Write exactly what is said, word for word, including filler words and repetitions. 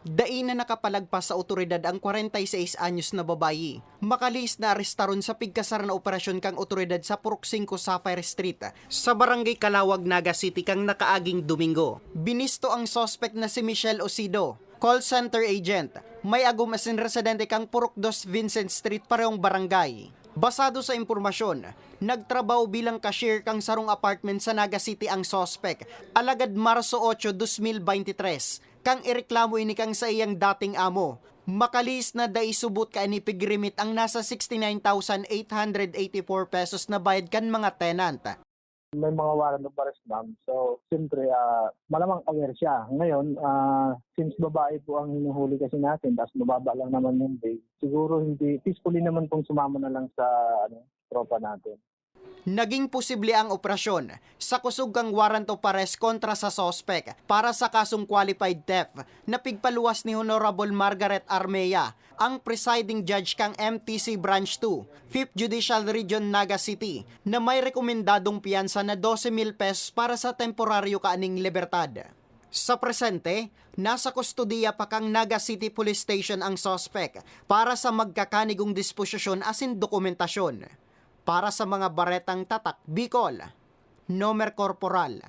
Dai na nakapalagpas sa otoridad ang kwarenta y seis anyos na babayi. Makalihis na arestaron sa pigkasar na operasyon kan otoridad sa Purok singko Sapphire Street, sa Barangay Calawag, Naga City kan nakaaging Domingo. Binisto ang suspek na si Michelle Osido, call center agent, may agom asin residente kan Purok dos Vincent Street, parehong barangay. Basado sa impormasyon, nagtrabaho bilang cashier kan sarong apartment sa Naga City ang suspek, alagad Marso otso, dos mil beintitres, kan ireklamo ini kan saiyang dating amo. Makalihis na dai subot kaini pigrimit ang nasa sixty nine thousand eight hundred eighty four pesos na bayad kan mga tenant. May mga warrant of arrest, ma'am. So, siyempre, ah, malamang aware siya. Ngayon, ah, since babae po ang hinuhuli kasi natin, tapos mababa lang naman yung bail, siguro hindi, peacefully naman kung sumama na lang sa, ano, tropa natin. Naging posible ang operasyon sa kusog kan warrant of arrest kontra sa suspek para sa kasong qualified theft na pigpaluwas ni Honorable Margaret Armea, ang presiding judge kan M T C Branch two, Fifth Judicial Region, Naga City, na may rekomendadong piyansa na dose mil pesos para sa temporaryo kaning libertad. Sa presente, nasa kustodiya pa kan Naga City Police Station ang suspek para sa magkakanigong disposisyon asin dokumentasyon. Para sa mga baretang Tatak Bicol, Nomer Corporal.